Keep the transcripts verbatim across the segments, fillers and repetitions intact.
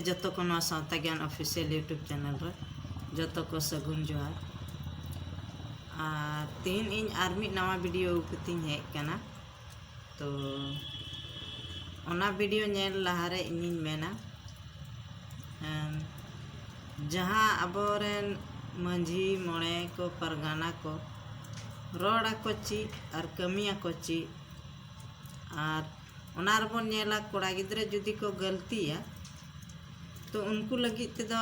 ᱡᱚᱛᱚ ᱠᱚ ᱱᱚᱣᱟ ᱥᱟᱶᱛᱟ ᱜᱮᱭᱟᱱ official YouTube channel ᱨᱮ ᱡᱚᱛᱚ ᱠᱚ ᱥᱟᱹᱜᱩᱱ ᱡᱚᱦᱟᱨ᱾ ᱟᱨ ᱛᱮᱦᱮᱧ ᱤᱧ ᱟᱨ ᱢᱤᱫ ᱱᱟᱣᱟ video ᱟᱹᱜᱩ ᱠᱟᱛᱮᱧ ᱦᱮᱡ ᱟᱠᱟᱱᱟ᱾ ᱛᱚ ᱚᱱᱟ video ᱧᱮᱞ ᱞᱟᱦᱟᱨᱮ ᱤᱧᱤᱧ ᱢᱮᱱᱟ, ᱮᱢ, ᱡᱟᱦᱟᱸ ᱟᱵᱚᱨᱮᱱ ᱢᱟᱹᱡᱷᱤ ᱢᱚᱬᱮ ᱠᱚ ᱯᱟᱨᱜᱟᱱᱟ ᱠᱚ ᱨᱚᱲ ᱟᱠᱚ ᱪᱮᱫ ᱟᱨ ᱠᱟᱹᱢᱤᱭᱟᱠᱚ ᱪᱮᱫ, ᱟᱨ ᱚᱱᱟ ᱨᱮᱵᱚᱱ ᱧᱮᱞᱟ ᱠᱚᱲᱟ ᱜᱤᱫᱽᱨᱟᱹ ᱡᱩᱫᱤ ᱠᱚ ᱜᱟᱹᱞᱛᱤᱭᱟ, ᱛᱚ ᱩᱱᱠᱩ ᱞᱟᱹᱜᱤᱫ ᱛᱮᱫᱚ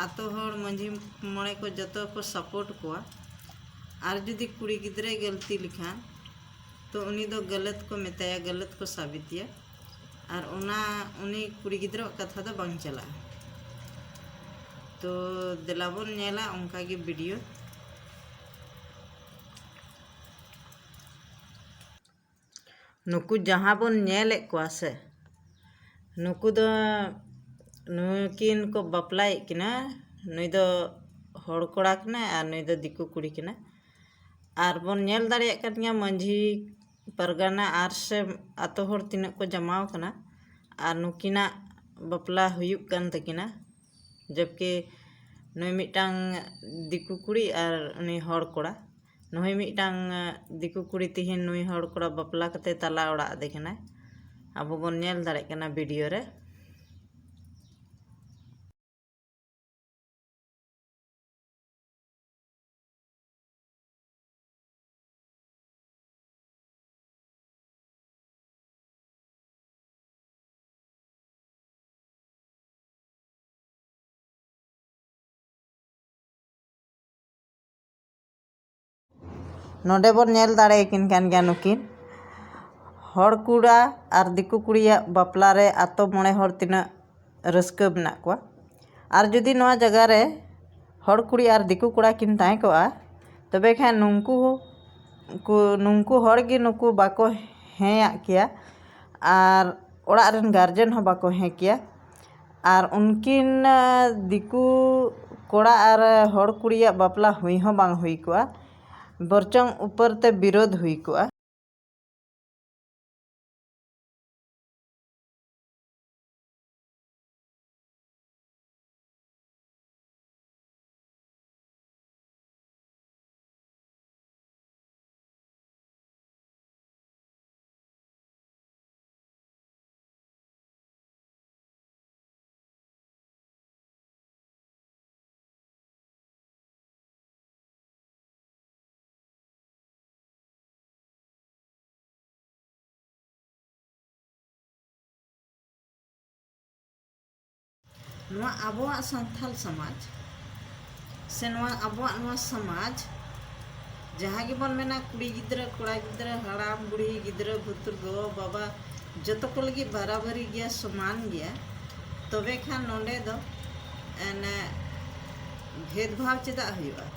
ᱟᱛᱳ ᱦᱚᱲ ᱢᱟᱹᱡᱷᱤ ᱢᱚᱬᱮ ᱠᱚ ᱡᱚᱛᱚ ᱠᱚ support ᱠᱚᱣᱟ᱾ ᱟᱨ ᱡᱩᱫᱤ ᱠᱩᱲᱤ ᱜᱤᱫᱽᱨᱟᱹᱭ ᱜᱟᱹᱞᱛᱤ ᱞᱮᱠᱷᱟᱱ, ᱛᱚ ᱩᱱᱤ ᱫᱚ ᱜᱟᱹᱞᱟᱹᱛ ᱠᱚ ᱢᱮᱛᱟᱭᱟ, ᱜᱟᱹᱞᱟᱹᱛ ᱠᱚ ᱥᱟᱵᱤᱛᱮᱭᱟ᱾ ᱟᱨ ᱚᱱᱟ ᱩᱱᱤ ᱠᱩᱲᱤ ᱜᱤᱫᱽᱨᱟᱹᱣᱟᱜ ᱠᱟᱛᱷᱟ ᱫᱚ ᱵᱟᱝ ᱪᱟᱞᱟᱜᱼᱟ᱾ ᱛᱚ ᱫᱮᱞᱟ ᱵᱚᱱ ᱧᱮᱞᱟ ᱚᱱᱠᱟ ᱜᱮ video᱾ ᱱᱩᱠᱩ ᱡᱟᱦᱟᱸ ᱵᱚᱱ ᱧᱮᱞᱮᱫ ᱠᱚᱣᱟ ᱥᱮ, ᱱᱩᱠᱩ ᱫᱚ, ᱱᱩᱠᱤᱱ ᱠᱚ ᱵᱟᱯᱞᱟᱭᱮᱫ ᱠᱤᱱᱟ᱾ ᱱᱩᱭ ᱫᱚ ᱦᱚᱲ ᱠᱚᱲᱟ ᱠᱟᱱᱟᱭ ᱟᱨ ᱱᱩᱭ ᱫᱚ ᱫᱤᱠᱩ ᱠᱩᱲᱤ ᱠᱟᱱᱟᱭ᱾ ᱟᱨ ᱵᱚᱱ ᱧᱮᱞ ᱫᱟᱲᱮᱭᱟᱜ ᱠᱟᱱ ᱜᱮᱭᱟ ᱢᱟᱹᱡᱷᱤ ᱯᱟᱨᱜᱟᱱᱟ ᱟᱨ ᱥᱮ ᱟᱛᱳ ᱦᱚᱲ ᱛᱤᱱᱟᱹᱜ ᱠᱚ ᱡᱟᱢᱟᱣ ᱠᱟᱱᱟ ᱟᱨ ᱱᱩᱠᱤᱱᱟᱜ ᱵᱟᱯᱞᱟ ᱦᱩᱭᱩᱜ ᱠᱟᱱ ᱛᱟᱹᱠᱤᱱᱟ᱾ ᱡᱚᱵᱠᱤ ᱱᱩᱭ ᱢᱤᱫᱴᱟᱝ ᱫᱤᱠᱩ ᱠᱩᱲᱤ ᱟᱨ ᱩᱱᱤ ᱦᱚᱲ ᱠᱚᱲᱟ, ᱱᱩᱭ ᱢᱤᱫᱴᱟᱝ ᱫᱤᱠᱩ ᱠᱩᱲᱤ ᱛᱤᱦᱤᱧ ᱱᱩᱭ ᱦᱚᱲ ᱠᱚᱲᱟ ᱵᱟᱯᱞᱟ ᱠᱟᱛᱮ ᱛᱟᱞᱟ ᱚᱲᱟᱜ ᱟᱫᱮ ᱠᱟᱱᱟᱭ᱾ ᱟᱵᱚ ᱵᱚᱱ ᱧᱮᱞ ᱫᱟᱲᱮᱭᱟᱜ ᱠᱟᱱᱟ video ᱨᱮ᱾ ᱱᱚᱰᱮ ᱵᱚᱱ ᱧᱮᱞ ᱫᱟᱲᱮᱭᱟᱠᱤᱱ ᱠᱟᱱ ᱜᱮᱭᱟ ᱱᱩᱠᱤᱱ ᱦᱚᱲ ᱠᱚᱲᱟ ᱟᱨ ᱫᱤᱠᱩ ᱠᱩᱲᱤᱭᱟᱜ ᱵᱟᱯᱞᱟ ᱨᱮ ᱟᱛᱳ ᱢᱚᱬᱮ ᱦᱚᱲ ᱛᱤᱱᱟᱹᱜ ᱨᱟᱹᱥᱠᱟᱹ ᱢᱮᱱᱟᱜ ᱠᱚᱣᱟ᱾ ᱟᱨ ᱡᱩᱫᱤ ᱱᱚᱣᱟ ᱡᱟᱭᱜᱟ ᱨᱮ ᱦᱚᱲ ᱠᱩᱲᱤ ᱟᱨ ᱫᱤᱠᱩ ᱠᱚᱲᱟ ᱠᱤᱱ ᱛᱟᱦᱮᱸ ᱠᱚᱜᱼᱟ, ᱛᱚᱵᱮ ᱠᱷᱟᱱ ᱱᱩᱝᱠᱩ ᱠᱚ, ᱱᱩᱝᱠᱩ ᱦᱚᱲ ᱜᱮ ᱱᱩᱠᱩ ᱵᱟᱠᱚ ᱦᱮᱸᱭᱟᱜ ᱠᱮᱭᱟ ᱟᱨ ᱚᱲᱟᱜ ᱨᱮᱱ guardian ᱦᱚᱸ ᱵᱟᱠᱚ ᱦᱮᱸ ᱠᱮᱭᱟ᱾ ᱟᱨ ᱩᱱᱠᱤᱱ, ᱟᱸ, ᱫᱤᱠᱩ ᱠᱚᱲᱟ ᱟᱨ ᱦᱚᱲ ᱠᱩᱲᱤᱭᱟᱜ ᱵᱟᱯᱞᱟ ᱦᱩᱭ ᱦᱚᱸ ᱵᱟᱝ ᱦᱩᱭ ᱠᱚᱜᱼᱟ, ᱵᱚᱨᱪᱚᱝ ᱩᱯᱟᱹᱨ ᱛᱮ ᱵᱤᱨᱳᱫᱷ ᱦᱩᱭ ᱠᱚᱜᱼᱟ᱾ ᱱᱚᱣᱟ ᱟᱵᱚᱣᱟᱜ ᱥᱟᱱᱛᱟᱞ ᱥᱚᱢᱟᱡᱽ ᱥᱮ ᱱᱚᱣᱟ ᱟᱵᱚᱣᱟᱜ ᱱᱚᱣᱟ ᱥᱚᱢᱟᱡᱽ, ᱡᱟᱦᱟᱸ ᱜᱮᱵᱚᱱ ᱢᱮᱱᱟ, ᱠᱩᱲᱤ ᱜᱤᱫᱽᱨᱟᱹ, ᱠᱚᱲᱟ ᱜᱤᱫᱽᱨᱟᱹ, ᱦᱟᱲᱟᱢ, ᱵᱩᱲᱦᱤ, ᱜᱤᱫᱽᱨᱟᱹ, ᱵᱷᱩᱛᱩᱨ, ᱜᱚ, ᱵᱟᱵᱟ, ᱡᱚᱛᱚ ᱠᱚ ᱞᱟᱹᱜᱤᱫ ᱵᱟᱨᱟᱵᱟᱨᱤ ᱜᱮᱭᱟ, ᱥᱚᱢᱟᱱ ᱜᱮᱭᱟ᱾ ᱛᱚᱵᱮ ᱠᱷᱟᱱ ᱱᱚᱰᱮ ᱫᱚ ᱮᱱᱮ ᱵᱷᱮᱫᱽᱵᱷᱟᱣ ᱪᱮᱫᱟᱜ ᱦᱩᱭᱩᱜᱼᱟ?